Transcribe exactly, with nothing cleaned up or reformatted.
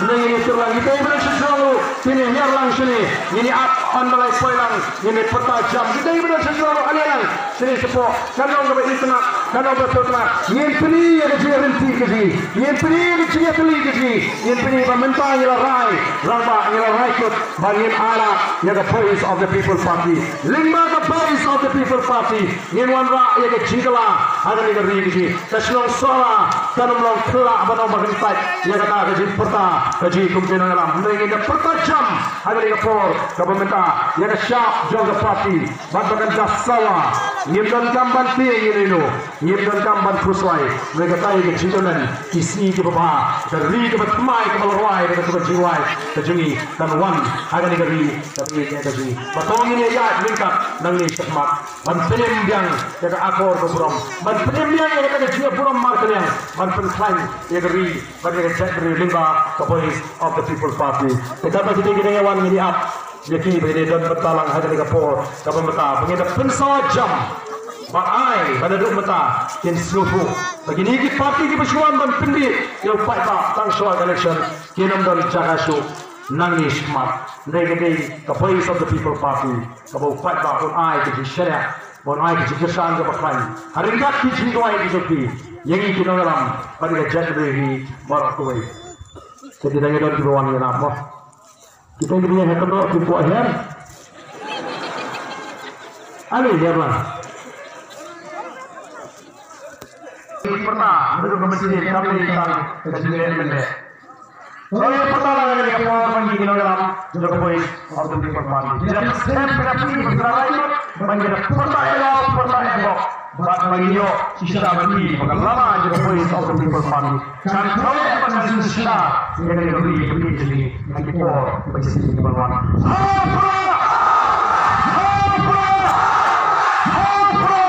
Ngi ïa tur lang, kita i ba don sha jrong ruh, kine hiar lang shane, ngin ïa ap ban ba la poi lang, ngin ïa pyrta jam, kita i ba don sha jrong ruh, ale lang shane shapoh, kan long kaba itynnad, kan long kaba sngewtynnad, ngin pyni ïa ka jingïaryntih ka jong ngi, ngin pyni ïa ka jingïatylli ka jong ngi, ngin pyni ba mynta ngi la rai, rangbah ngi la rai kut, ba ngin ailad ïa ka Voice of the People Party, lyngba ka Voice of the People Party, ngin wanrah ïa ka jingkylla ha kane ka ri ka jong ngi. Ka shnong Sohra kan ym long khlem ban ong ba kan pait ïa kata ka jingpyrta ka jong ngi kum ki nongïalam. Hynrei ngin da pyrta jam ha kane ka por kaba mynta ïa ka shap jong ka party bad ba kan da sawa. Ngim donkam ban tieng ïa ino ino, ngim donkam ban khuslai. Hynrei kata ïa ka jingkyrmen ki sngi kiba bha, ka ri kaba thymmai kaba la rwai da kata ka jingrwai ka jong ngi kan wan ha kane ka ri ka ri ka jong ngi. Ba to ngin ïa ïaid ryngkat nangne shakhmat ban pynim biang ïa ka akor ka burom, ban pynim biang ïa kata ka jingburom markylliang, ban pynkhlaiñ ïa ka ri bad ïa ka jaitbynriew lyngba ka Voice of the People Party. Te katba kita ki dang ïa wan ngin ïa ap ïa ki ba ngin ïa don bynta lang ha kane ka por kaba mynta ba ngin da pynsawa jam ba ai ba naduh mynta kin sngewthuh ba kine ki party kiba shu wan ban pynbiej ïa u paidbah tang shuwa ka election kin ym don jaka shuh nangne shakhmat. Hynrei ka dei ka Voice of the People Party kaba u paidbah un ai ka jingshaniah, un ai ka jingkyrshan kaba khlaiñ ha ryngkat ki jingduwai ki jong ki ïa ngi ki nongïalam bad ïa ka jaitbynriew hi baroh kawei. Te ki dang ïa don kiba wan ïa nap mo. Kita kiba ïa ha kynroh ki buh hiar. Ale hiar lang. Pyrta, haduh ka mynsiem kam dei tang ka jingeh mynleh. Ïa pyrta lang ïa ka por ban ki nongïalam jong ka Voice of the People Party. Ïa pyrta ïa ka por ban ki pyrta ïa ka por ban ki bok. Bad ban ïoh shisha ban ki ban lama jong ka Voice of the People Party. Kan thaw ban shisha ïa ka ri ka ri jong ngi ha ki por ban shisha ban wan. Ha pra! Ha pra! Ha pra!